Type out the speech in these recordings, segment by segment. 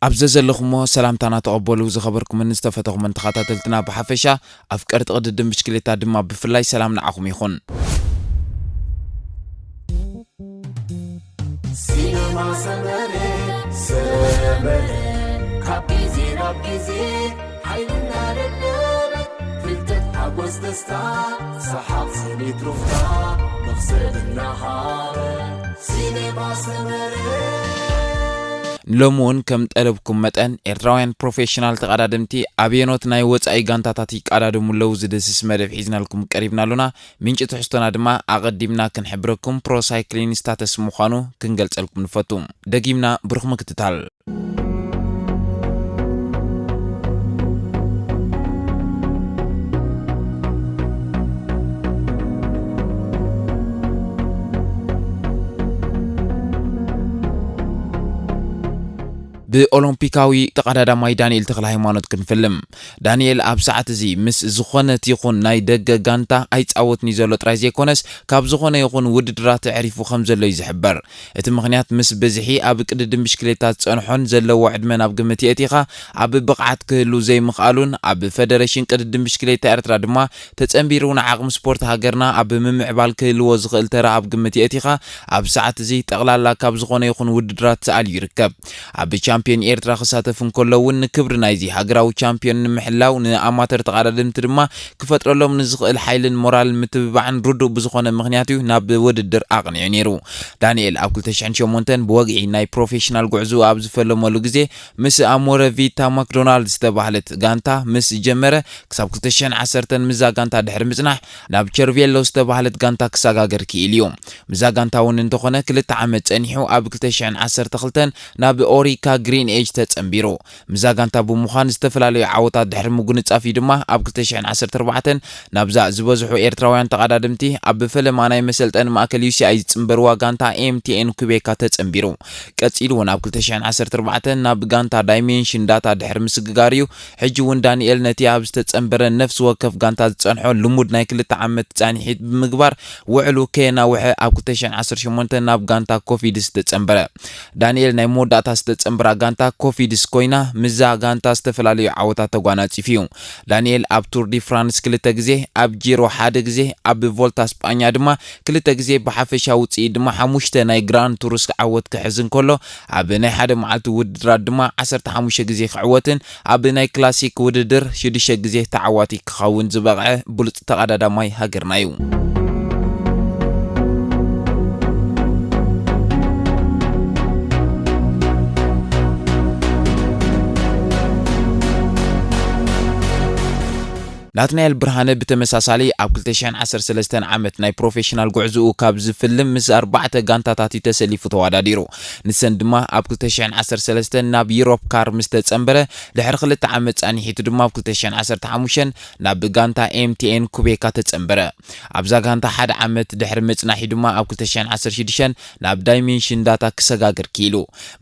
ኣብ ዘዘለኹሞ ሰላምታና ተቐበሉ። ዝኸበርኩምን ዝተፈተኹምን ተኸታተልትና ብሓፈሻ፣ ኣፍቀርቲ ቅድድም ብሽክሌታ ድማ ብፍላይ ሰላም ንዓኹም ይኹን። ሲነማ ሰመረ፣ ሰመረ፣ ካብ ግዜ ናብ ግዜ ሓይልና ደለበ፣ ፍልጠት ሓጎስ ደስታ፣ ሰሓቕ ስኒት ሩፍታ፣ መኽሰብ እናሃበ፣ ሲነማ ሰመረ። ሎሚ እውን ከም ጠለብኩም መጠን ኤርትራውያን ፕሮፌሽናል ተቐዳደምቲ ኣበየኖት ናይ ወጻኢ ጋንታታት ይቀዳደሙ ኣለዉ ዝድህስስ መደብ ሒዝናልኩም ቀሪብና ኣሎና። ምንጪ ትሕዝቶና ድማ ኣቐዲምና ክንሕብረኩም ፕሮ ሳይክሊን ስታተስ ምዃኑ ክንገልጸልኩም ንፈቱ። ደጊምና ብሩኽ ምክትታል። ብኦሎምፒካዊ ተቐዳዳማይ ዳንኤል ተኽለ ሃይማኖት ክንፍልም። ዳንኤል ኣብ ሰዓት እዚ ምስ ዝኾነት ይኹን ናይ ደገ ጋንታ ኣይጻወትን እዩ ዘሎ ጥራይ ዘይኮነስ፣ ካብ ዝኾነ ይኹን ውድድራት ኣዕሪፉ ከም ዘሎ እዩ ዝሕበር። እቲ ምኽንያት ምስ ብዝሒ ኣብ ቅድድም ብሽክሌታ ዝጸንሖን ዘለዎ ዕድመን ኣብ ግምት የእቲኻ፣ ኣብ ብቕዓት ክህሉ ዘይምኽኣሉን ኣብ ፈደረሽን ቅድድም ብሽክሌታ ኤርትራ ድማ ተጸንቢሩ ንዓቕሚ ስፖርት ሃገርና ኣብ ምምዕባል ክህልዎ ዝኽእል ተራ ኣብ ግምት የእቲኻ፣ ኣብ ሰዓት እዚ ጠቕላላ ካብ ዝኾነ ይኹን ውድድራት ተኣልዩ ይርከብ። ኣብ ቻምፒዮን ኤርትራ ክሳተፍ እንከሎ እውን ንክብሪ ናይዚ ሃገራዊ ቻምፒዮን ንምሕላው ንኣማተር ተቐዳደምቲ ድማ ክፈጥረሎም ንዝኽእል ሓይልን ሞራልን ምትብባዕን ርዱእ ብዝኾነ ምኽንያት እዩ ናብ ውድድር ኣቕኒዑ ነይሩ። ዳንኤል ኣብ ክልተ ሽሕን ሸሞንተን ብወግዒ ናይ ፕሮፌሽናል ጉዕዞኡ ኣብ ዝፈለመሉ ግዜ ምስ ኣሞረ ቪታ ማክዶናልድ ዝተባህለት ጋንታ ምስ ጀመረ ክሳብ ክልተ ሽሕን ዓሰርተን ምስዛ ጋንታ ድሕሪ ምጽናሕ ናብ ቸርቬሎ ዝተባህለት ጋንታ ክሰጋገር ክኢሉ እዩ። ምስዛ ጋንታ እውን እንተኾነ ክልተ ዓመት ጸኒሑ ኣብ ክልተ ሽሕን ዓሰርተ ክልተን ናብ ኦሪካ ግሪን ኤጅ ተጸንቢሩ። ምስዛ ጋንታ ብምዃን ዝተፈላለዩ ዓወታት ድሕሪ ምጉንጻፍ እዩ ድማ ኣብ ክልተ ሽሕን ዓሰርተ ኣርባዕተን ናብዛ ዝበዝሑ ኤርትራውያን ተቐዳደምቲ ኣብ ፈለማ ናይ መሰልጠኒ ማእከል ዩ ሲ ኣይ ዝጽንበርዋ ጋንታ ኤም ቲ ኤን ኩቤካ ተጸንቢሩ። ቀጺሉ እውን ኣብ ክልተ ሽሕን ዓሰርተ ኣርባዕተን ናብ ጋንታ ዳይሜንሽን ዳታ ድሕሪ ምስግጋር እዩ። ሕጂ እውን ዳንኤል ነቲ ኣብ ዝተጸንበረ ነፍሲ ወከፍ ጋንታ ዝጸንሖ ልሙድ ናይ ክልተ ዓመት ጻንሒት ብምግባር ውዕሉ ከየናውሐ ኣብ ክልተ ሽሕን ዓሰርተ ሸሞንተን ናብ ጋንታ ኮፊድስ ተጸንበረ። ዳንኤል ናይ መወዳእታ ዝተጸንበራ ጋንታ ኮፊድስ ኮይና ምስዛ ጋንታ ዝተፈላለዩ ዓወታት ተጓናጺፉ እዩ። ዳንኤል ኣብ ቱር ዲ ፍራንስ ክልተ ግዜ፣ ኣብ ጂሮ ሓደ ግዜ፣ ኣብ ቮልታ ስጳኛ ድማ ክልተ ግዜ፣ ብሓፈሻ ውጽኢት ድማ ሓሙሽተ ናይ ግራንድ ቱርስ ዓወት ክሕዝ እንከሎ፣ ኣብ ናይ ሓደ መዓልቲ ውድድራት ድማ ዓሰርተ ሓሙሽተ ግዜ ክዕወትን ኣብ ናይ ክላሲክ ውድድር ሽዱሽተ ግዜ ተዓዋቲ ክኸውን ዝበቕዐ ብሉጽ ተቐዳዳማይ ሃገርና እዩ። ናትናኤል ብርሃነ ብተመሳሳሊ ኣብ ክልተ ሽሕን ዓሰርተ ሰለስተን ዓመት ናይ ፕሮፌሽናል ጉዕዞኡ ካብ ዝፍልም ምስ ኣርባዕተ ጋንታታት እዩ ተሰሊፉ ተወዳዲሩ። ንሰን ድማ ኣብ ክልተ ሽሕን ዓሰርተ ሰለስተን ናብ ዩሮፕ ካር ምስ ተጸንበረ፣ ድሕሪ ክልተ ዓመት ጻኒሒቱ ድማ ኣብ ክልተ ሽሕን ዓሰርተ ሓሙሽተን ናብ ጋንታ ኤም ቲ ኤን ኩቤካ ተጸንበረ። ኣብዛ ጋንታ ሓደ ዓመት ድሕሪ ምጽናሕ እዩ ድማ ኣብ ክልተ ሽሕን ዓሰርተ ሽዱሽተን ናብ ዳይሜንሽን ዳታ ክሰጋገር ክኢሉ።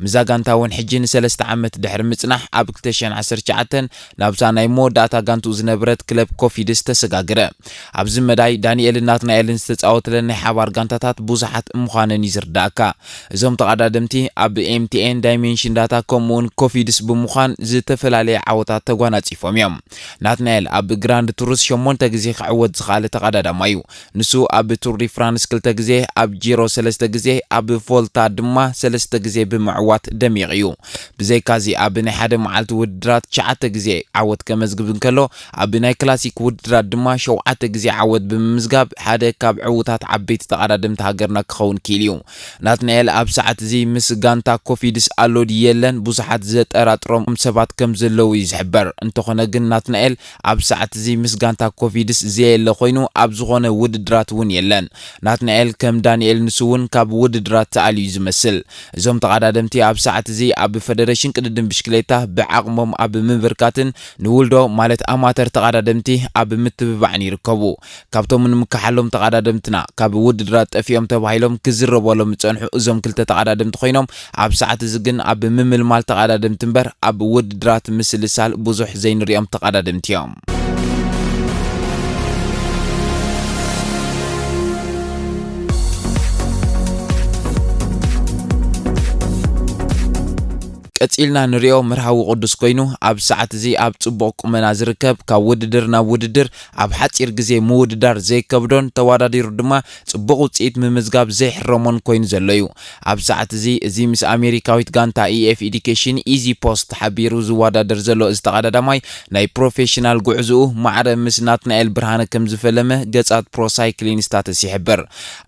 ምስዛ ጋንታ እውን ሕጂ ንሰለስተ ዓመት ድሕሪ ምጽናሕ ኣብ ክልተ ሽሕን ዓሰርተ ትሽዓተን ናብዛ ናይ መወዳእታ ጋንትኡ ዝነበረት ክለብ ኮፊድስ ተሰጋግረ። ኣብዚ መዳይ ዳንኤልን ናትናኤልን ዝተጻወትለን ናይ ሓባር ጋንታታት ብዙሓት ምዃነን እዩ ዝርዳእካ። እዞም ተቐዳደምቲ ኣብ ኤም ቲ ኤን ዳይሜንሽን ዳታ ከምኡውን ኮፊድስ ብምዃን ዝተፈላለየ ዓወታት ተጓናጺፎም እዮም። ናትናኤል ኣብ ግራንድ ቱርስ ሸሞንተ ግዜ ክዕወት ዝኸኣለ ተቐዳዳማይ እዩ። ንሱ ኣብ ቱር ዲ ፍራንስ ክልተ ግዜ፣ ኣብ ጂሮ ሰለስተ ግዜ፣ ኣብ ቮልታ ድማ ሰለስተ ግዜ ብምዕዋት ደሚቕ እዩ። ብዘይካዚ ኣብ ናይ ሓደ መዓልቲ ውድድራት ትሽዓተ ግዜ ዓወት ከመዝግብ እንከሎ፣ ኣብ ናይ ክላሲክ ውድድራት ድማ ሸውዓተ ግዜ ዓወት ብምምዝጋብ ሓደ ካብ ዕዉታት ዓበይቲ ተቐዳደምቲ ሃገርና ክኸውን ክኢሉ እዩ። ናትናኤል ኣብ ሰዓት እዚ ምስ ጋንታ ኮፊድስ ኣሎ ድዩ የለን ብዙሓት ዘጠራጥሮም ሰባት ከም ዘለዉ እዩ ዝሕበር። እንተኾነ ግን ናትናኤል ኣብ ሰዓት እዚ ምስ ጋንታ ኮፊድስ ዘየለ ኮይኑ ኣብ ዝኾነ ውድድራት እውን የለን። ናትናኤል ከም ዳንኤል ንሱ እውን ካብ ውድድራት ተኣልዩ እዩ ዝመስል። እዞም ተቐዳደምቲ ኣብ ሰዓት እዚ ኣብ ፈደረሽን ቅድድም ብሽክሌታ ብዓቕሞም ኣብ ምብርካትን ንውልዶ ማለት ኣማተር ተቐዳደምቲ ኣብ ምትብባዕን ይርከቡ። ካብቶም ንምክሓሎም ተቐዳደምትና ካብ ውድድራት ጠፊኦም ተባሂሎም ክዝረበሎም ዝጸንሑ እዞም ክልተ ተቐዳደምቲ ኮይኖም፣ ኣብ ሰዓት እዚ ግን ኣብ ምምልማል ተቐዳደምቲ እምበር ኣብ ውድድራት ምስልሳል ብዙሕ ዘይንሪኦም ተቐዳደምቲ እዮም። ቀጺልና ንሪኦ መርሃዊ ቅዱስ ኮይኑ፣ ኣብ ሰዓት እዚ ኣብ ጽቡቕ ቁመና ዝርከብ፣ ካብ ውድድር ናብ ውድድር ኣብ ሓጺር ግዜ ምውድዳር ዘይከብዶን ተወዳዲሩ ድማ ጽቡቕ ውጽኢት ምምዝጋብ ዘይሕረሞን ኮይኑ ዘሎ እዩ። ኣብ ሰዓት እዚ፣ እዚ ምስ ኣሜሪካዊት ጋንታ ኢኤፍ ኤዲኬሽን ኢዚ ፖስት ሓቢሩ ዝወዳደር ዘሎ እዚ ተቐዳዳማይ፣ ናይ ፕሮፌሽናል ጉዕዝኡ ማዕረ ምስ ናትናኤል ብርሃነ ከም ዝፈለመ ገጻት ፕሮ ሳይክሊን ስታተስ ይሕብር።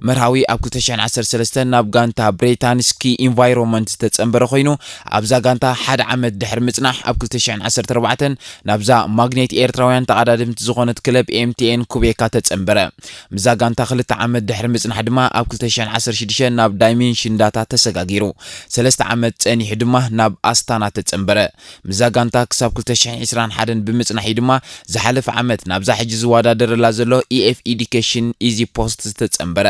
መርሃዊ ኣብ ክልተ ሽሕን ዓሰርተ ሰለስተን ናብ ጋንታ ብሬታንስኪ ኢንቫይሮንመንት ዝተጸንበረ ኮይኑ፣ ኣብዛ ጋንታ ሓደ ዓመት ድሕሪ ምጽናሕ፣ ኣብ ክልተ ሽሕን ዓሰርተ ኣርባዕተን ናብዛ ማግኔት ኤርትራውያን ተቐዳደምቲ ዝኾነት ክለብ ኤምቲኤን ኩቤካ ተጸንበረ። ምስዛ ጋንታ ክልተ ዓመት ድሕሪ ምጽናሕ ድማ፣ ኣብ ክልተ ሽሕን ዓሰርተ ሽዱሽተን ናብ ዳይሜንሽን ዳታ ተሰጋጊሩ። ሰለስተ ዓመት ጸኒሑ ድማ ናብ ኣስታና ተጸንበረ። ምስዛ ጋንታ ክሳብ ክልተ ሽሕን ዕስራን ሓደን ብምጽናሕ እዩ ድማ፣ ዝሓለፈ ዓመት ናብዛ ሕጂ ዝወዳደረላ ዘሎ ኢኤፍ ኤዲኬሽን ኢዚ ፖስት ዝተጸንበረ።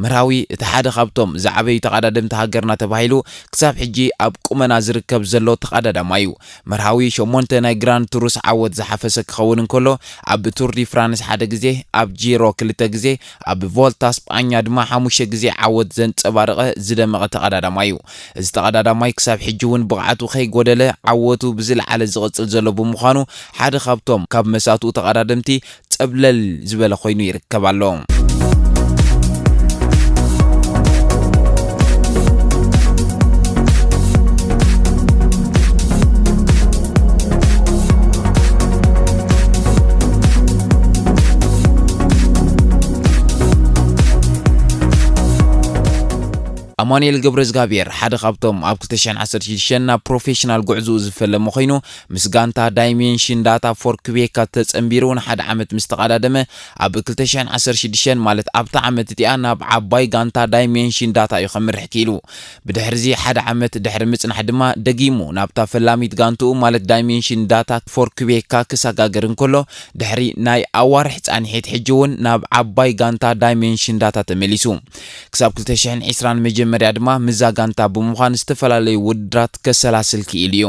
መርሃዊ እቲ ሓደ ካብቶም ዝዓበዩ ተቐዳደምቲ ሃገርና ተባሂሉ ክሳብ ሕጂ ኣብ ቁመና ዝርከብ ዘሎ ተቐዳዳማይ እዩ። መርሃዊ ሸሞንተ ናይ ግራንድ ቱርስ ዓወት ዝሓፈሰ ክኸውን እንከሎ፣ ኣብ ቱር ዲ ፍራንስ ሓደ ግዜ፣ ኣብ ጂሮ ክልተ ግዜ፣ ኣብ ቮልታ ስጳኛ ድማ ሓሙሽተ ግዜ ዓወት ዘንጸባረቐ ዝደመቐ ተቐዳዳማይ እዩ። እዚ ተቐዳዳማይ ክሳብ ሕጂ እውን ብቕዓቱ ከይጎደለ ዓወቱ ብዝለዓለ ዝቕጽል ዘሎ ብምዃኑ፣ ሓደ ካብቶም ካብ መሳትኡ ተቐዳደምቲ ጸብለል ዝበለ ኮይኑ ይርከብ ኣሎ። ኣማኑኤል ገብረዝጋብሔር ሓደ ካብቶም ኣብ ክልተ ሽሕን ዓሰርተ ሽዱሽተን ናብ ፕሮፌሽናል ጉዕዝኡ ዝፈለመ ኮይኑ፣ ምስ ጋንታ ዳይሜንሽን ዳታ ፎር ኩቤካ ተጸንቢሩ ንሓደ ዓመት ምስ ተቐዳደመ፣ ኣብ ክልተ ሽሕን ዓሰርተ ሽዱሽተን ማለት ኣብታ ዓመት እቲኣ ናብ ዓባይ ጋንታ ዳይሜንሽን ዳታ እዩ ከምርሕ ክኢሉ። ብድሕርዚ ሓደ ዓመት ድሕሪ ምጽናሕ ድማ ደጊሙ ናብታ ፈላሚት ጋንትኡ ማለት ዳይሜንሽን ዳታ ፎር ኩቤካ ክሰጋገር እንከሎ፣ ድሕሪ ናይ ኣዋርሕ ጻንሒት ሕጂ እውን ናብ ዓባይ ጋንታ ዳይሜንሽን ዳታ ተመሊሱ። ክሳብ ክልተ ሽሕን ዕስራን መጀመርያ ድማ ምስዛ ጋንታ ብምዃን ዝተፈላለዩ ውድድራት ከሰላስል ክኢሉ እዩ።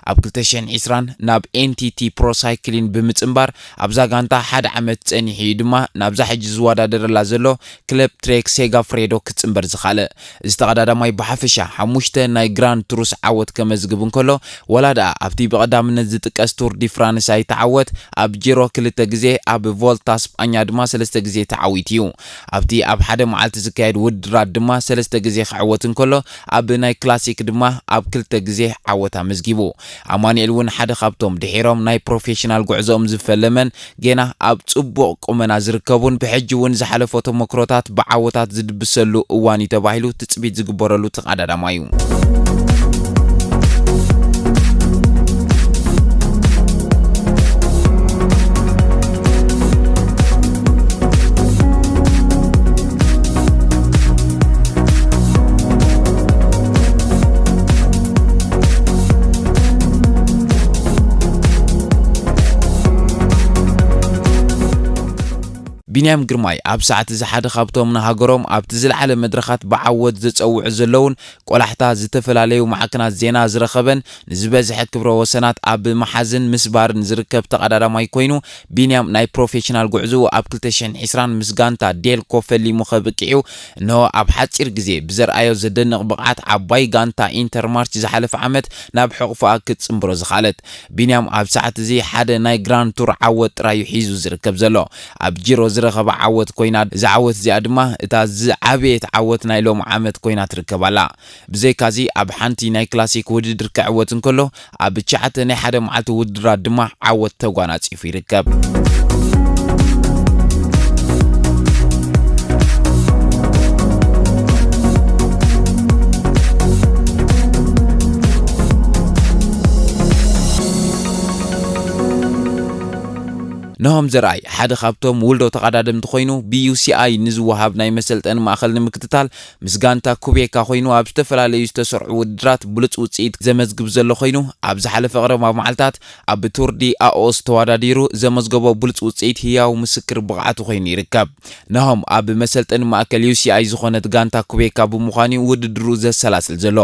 ኣብ ክልተ ሽሕን ዕስራን ናብ ኤንቲቲ ፕሮ ሳይክሊን ብምጽንባር ኣብዛ ጋንታ ሓደ ዓመት ጸኒሑ እዩ ድማ ናብዛ ሕጂ ዝወዳደረላ ዘሎ ክለብ ትሬክ ሴጋፍሬዶ ክጽንበር ዝኻለ። እዚ ተቐዳዳማይ ብሓፈሻ ሓሙሽተ ናይ ግራንድ ቱርስ ዓወት ከመዝግብ እንከሎ፣ ወላ ደኣ ኣብቲ ብቐዳምነት ዝጥቀስ ቱር ዲ ፍራንስ ኣይተዓወት፣ ኣብ ጂሮ ክልተ ግዜ፣ ኣብ ቮልታ ስጳኛ ድማ ሰለስተ ግዜ ተዓዊቱ እዩ። ኣብቲ ኣብ ሓደ መዓልቲ ዝካየድ ውድድራት ድማ ሰለስተ ግዜ ክዕወት እንከሎ፣ ኣብ ናይ ክላሲክ ድማ ኣብ ክልተ ግዜ ዓወት ኣመዝጊቡ። ኣማኑኤል እውን ሓደ ካብቶም ድሒሮም ናይ ፕሮፌሽናል ጉዕዞኦም ዝፈለመን ጌና ኣብ ጽቡቕ ቁመና ዝርከቡን ብሕጂ እውን ዝሓለፎ ተመክሮታት ብዓወታት ዝድብሰሉ እዋን እዩ ተባሂሉ ትጽቢት ዝግበረሉ ተቐዳዳማይ እዩ። ቢንያም ግርማይ ኣብ ሰዓት እዚ ሓደ ካብቶም ንሃገሮም ኣብቲ ዝለዓለ መድረኻት ብዓወት ዘጸውዑ ዘለውን ቆላሕታ ዝተፈላለዩ ማዕከናት ዜና ዝረኸበን ንዝበዝሐ ክብረ ወሰናት ኣብ ምሓዝን ምስባርን ዝርከብ ተቐዳዳማይ ኮይኑ፣ ቢንያም ናይ ፕሮፌሽናል ጉዕዝኡ ኣብ ክልተ ሽሕን ዕስራን ምስ ጋንታ ዴልኮ ፈሊሙ ከብቅዕ እዩ። እንሆ ኣብ ሓጺር ግዜ ብዘርኣዮ ዘደንቕ ብቕዓት ዓባይ ጋንታ ኢንተርማርች ዝሓለፈ ዓመት ናብ ሕቑፎኣ ክትጽንብሮ ዝኸኣለት። ቢንያም ኣብ ሰዓት እዚ ሓደ ናይ ግራንድ ቱር ዓወት ጥራይ እዩ ሒዙ ዝርከብ ዘሎ። ኣብ ጂሮ ዝረኸባ ዓወት ኮይና፣ እዛ ዓወት እዚኣ ድማ እታ ዝዓበየት ዓወት ናይ ሎም ዓመት ኮይና ትርከብ ኣላ። ብዘይካዚ ኣብ ሓንቲ ናይ ክላሲክ ውድድር ክዕወት እንከሎ፣ ኣብ ትሽዓተ ናይ ሓደ መዓልቲ ውድድራት ድማ ዓወት ተጓናጺፉ ይርከብ። ናሆም ዘርኣይ ሓደ ካብቶም ውልዶ ተቐዳደምቲ ኮይኑ፣ ብዩሲኣይ ንዝወሃብ ናይ መሰልጠኒ ማእከል ንምክትታል ምስ ጋንታ ኩቤካ ኮይኑ ኣብ ዝተፈላለዩ ዝተሰርዑ ውድድራት ብሉጽ ውጽኢት ዘመዝግብ ዘሎ ኮይኑ፣ ኣብ ዝሓለፈ ቀረባ መዓልታት ኣብ ቱር ዲ ኣኦስ ተወዳዲሩ ዘመዝገቦ ብሉጽ ውጽኢት ህያው ምስክር ብቕዓቱ ኮይኑ ይርከብ። ናሆም ኣብ መሰልጠኒ ማእከል ዩሲኣይ ዝኾነት ጋንታ ኩቤካ ብምዃኑ እዩ ውድድሩ ዘሰላስል ዘሎ።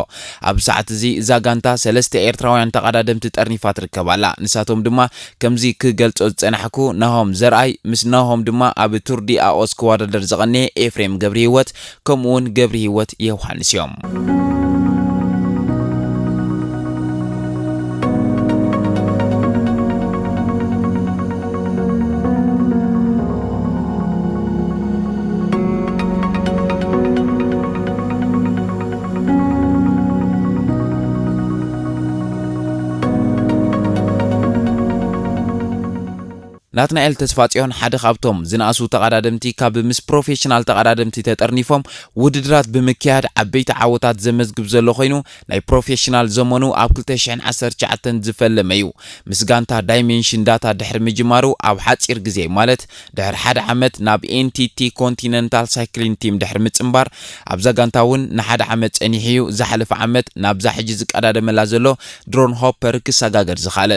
ኣብ ሰዓት እዚ እዛ ጋንታ ሰለስተ ኤርትራውያን ተቐዳደምቲ ጠርኒፋ ትርከብ ኣላ። ንሳቶም ድማ ከምዚ ክገልጾ ዝጸናሕኩ፣ ናሆም ዘርኣይ፣ ምስ ናሆም ድማ ኣብ ቱር ዲ ኣኦስ ክወዳደር ዝቐነየ ኤፍሬም ገብረሂወት፣ ከምኡውን ገብረሂወት ዮሃንስ እዮም። ናትናኤል ተስፋጽዮን ሓደ ካብቶም ዝነኣሱ ተቐዳደምቲ፣ ካብ ምስ ፕሮፌሽናል ተቐዳደምቲ ተጠርኒፎም ውድድራት ብምክያድ ዓበይቲ ዓወታት ዘመዝግብ ዘሎ ኮይኑ፣ ናይ ፕሮፌሽናል ዘመኑ ኣብ ክልተ ሽሕን ዓሰርተ ትሽዓተን ዝፈለመ እዩ። ምስ ጋንታ ዳይሜንሽን ዳታ ድሕሪ ምጅማሩ፣ ኣብ ሓጺር ግዜ፣ ማለት ድሕሪ ሓደ ዓመት፣ ናብ ኤን ቲ ቲ ኮንቲነንታል ሳይክሊን ቲም ድሕሪ ምጽንባር፣ ኣብዛ ጋንታ እውን ንሓደ ዓመት ጸኒሑ እዩ ዝሓለፈ ዓመት ናብዛ ሕጂ ዝቀዳደመላ ዘሎ ድሮን ሆፐር ክሰጋገር ዝኻለ።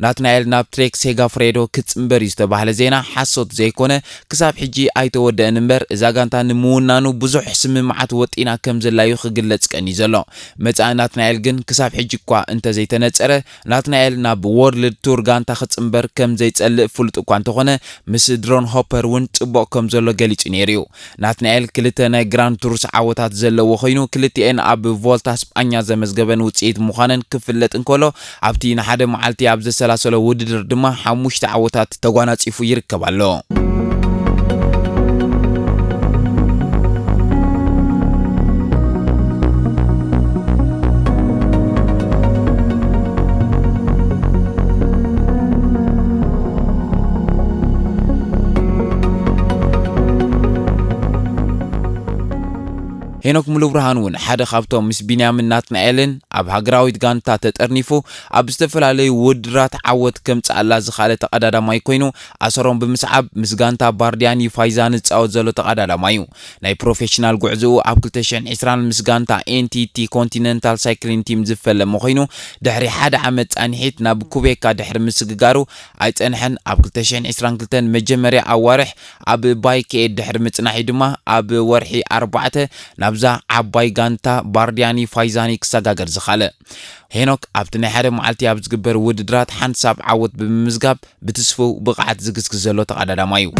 ናትናኤል ናብ ትሬክ ሴጋፍሬዶ ክጽንበር እዩ ዝተባህለ ዜና ሓሶት ዘይኮነ፣ ክሳብ ሕጂ ኣይተወደአን እምበር፣ እዛ ጋንታ ንምውናኑ ብዙሕ ስምምዓት ወጢና ከም ዘላ እዩ ክግለጽ ቀንዩ ዘሎ። መጻኢ ናትናኤል ግን ክሳብ ሕጂ እኳ እንተዘይተነጸረ፣ ናትናኤል ናብ ወርልድ ቱር ጋንታ ክጽንበር ከም ዘይጸልእ ፍሉጥ እኳ እንተኾነ፣ ምስ ድሮን ሆፐር እውን ጽቡቕ ከም ዘሎ ገሊጹ ነይሩ እዩ። ናትናኤል ክልተ ናይ ግራንድ ቱርስ ዓወታት ዘለዎ ኮይኑ፣ ክልቲኤን ኣብ ቮልታ ስጳኛ ዘመዝገበን ውጽኢት ምዃነን ክፍለጥ እንከሎ፣ ኣብቲ ንሓደ መዓልቲ ኣብ ዘሰላሰሎ ውድድር ድማ ሓሙሽተ ዓወታት ተጓናጺፉ ይርከብ ኣሎ። ሄኖክ ሙሉብርሃን እውን ሓደ ካብቶም ምስ ቢንያምን ናትናኤልን ኣብ ሃገራዊት ጋንታ ተጠርኒፉ ኣብ ዝተፈላለዩ ውድድራት ዓወት ከምጽኣላ ዝኻለ ተቐዳዳማይ ኮይኑ፣ ኣሰሮም ብምስዓብ ምስ ጋንታ ባርዲያኒ ፋይዛን ዝጻወት ዘሎ ተቐዳዳማይ እዩ። ናይ ፕሮፌሽናል ጉዕዝኡ ኣብ ክልተ ሽሕን ዕስራን ምስ ጋንታ ኤን ቲ ቲ ኮንቲነንታል ሳይክሊን ቲም ዝፈለመ ኮይኑ፣ ድሕሪ ሓደ ዓመት ጻንሒት ናብ ኩቤካ ድሕሪ ምስግጋሩ ኣይጸንሐን። ኣብ ክልተ ሽሕን ዕስራን ክልተን መጀመርያ ኣዋርሕ ኣብ ባይክኤድ ድሕሪ ምጽናሕ እዩ ድማ ኣብ ወርሒ ኣርባዕተ ናብዛ ዓባይ ጋንታ ባርዲያኒ ፋይዛኒ ክሰጋገር ዝኻለ። ሄኖክ ኣብቲ ናይ ሓደ መዓልቲ ኣብ ዝግበር ውድድራት ሓንሳብ ዓወት ብምምዝጋብ ብትስፉው ብቕዓት ዝግስግስ ዘሎ ተቐዳዳማይ እዩ።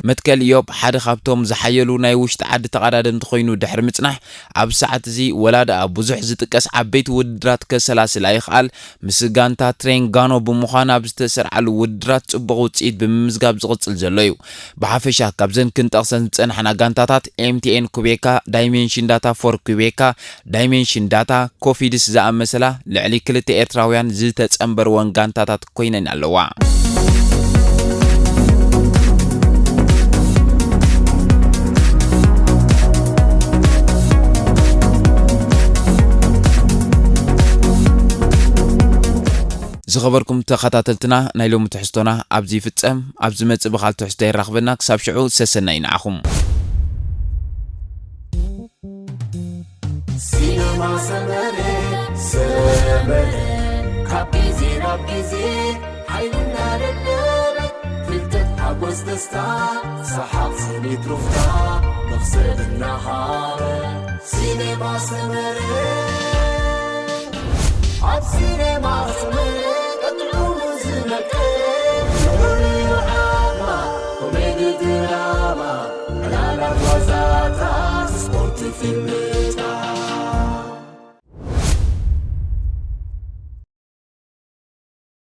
መትከል ኢዮብ ሓደ ካብቶም ዝሓየሉ ናይ ውሽጢ ዓዲ ተቐዳደምቲ ኮይኑ ድሕሪ ምጽናሕ፣ ኣብ ሰዓት እዚ ወላ ደኣ ብዙሕ ዝጥቀስ ዓበይቲ ውድድራት ከሰላስል ኣይኽኣል፣ ምስ ጋንታ ትሬንጋኖ ብምዃን ኣብ ዝተሰርዓሉ ውድድራት ጽቡቕ ውጽኢት ብምምዝጋብ ዝቕጽል ዘሎ እዩ። ብሓፈሻ ካብዘን ክንጠቕሰን ዝጸናሕና ጋንታታት ኤም ቲ ኤን ኩቤካ፣ ዳይሜንሽን ዳታ ፎር ኩቤካ፣ ዳይሜንሽን ዳታ፣ ኮፊድስ ዝኣመሰላ ልዕሊ ክልተ ኤርትራውያን ዝተጸንበርወን ጋንታታት ኮይነን ኣለዋ። ዝኸበርኩም ተኸታተልትና፣ ናይ ሎሚ ትሕዝቶና ኣብዚ ይፍጸም። ኣብ ዝመጽእ ብኻልእ ትሕዝቶ የራኽበና። ክሳብ ሽዑ ሰሰናዩ ንዓኹም። ሲነማ ሰመረ፣ ሰመረ፣ ካብ ግዜ ናብ ግዜ ሓይሉ እናደለበ፣ ፍልጠት፣ ሓጎስ፣ ደስታ፣ ሰሓቕ፣ ስኒት፣ ሩፍታ፣ መኽሰብ እናሃበ። ሲነማ ሰመረ፣ ኣብ ሲነማ ሰመረ ቀጥዑ ዝመቀ፣ ፍሉይ ዓማ፣ ኮሜዲ፣ ድራማ፣ ዕላላት፣ ዋዛታት፣ ስፖርት፣ ፊልም፣